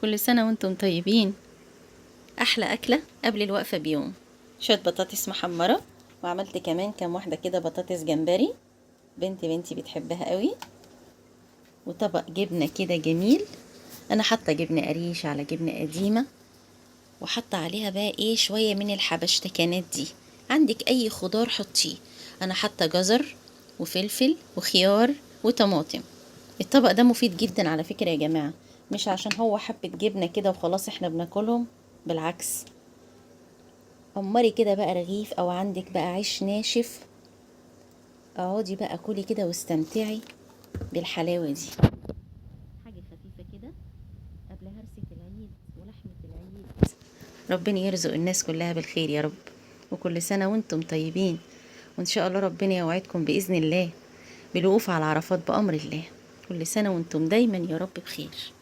كل سنة وانتم طيبين. أحلى أكلة قبل الوقفة بيوم، شوية بطاطس محمرة، وعملت كمان كام واحدة كده بطاطس جمبري، بنتي بتحبها قوي، وطبق جبنة كده جميل. أنا حاطة جبنة قريش على جبنة قديمة، وحاطة عليها بقى إيه شوية من الحبشتكنات دي. عندك أي خضار حطيه، أنا حاطة جزر وفلفل وخيار وطماطم. الطبق ده مفيد جدا على فكرة يا جماعة، مش عشان هو حبة جبنة كده وخلاص احنا بناكلهم، بالعكس. قمري كده بقى رغيف، او عندك بقى عيش ناشف، اقعدي بقى كلي كده واستمتعي بالحلاوة دي. حاجة خفيفة كده قبل هرسة العيد ولحمة العيد. ربنا يرزق الناس كلها بالخير يا رب، وكل سنة وانتم طيبين، وان شاء الله ربنا يوعدكم بإذن الله بالوقوف على عرفات بأمر الله. كل سنة وانتم دايما يا رب بخير.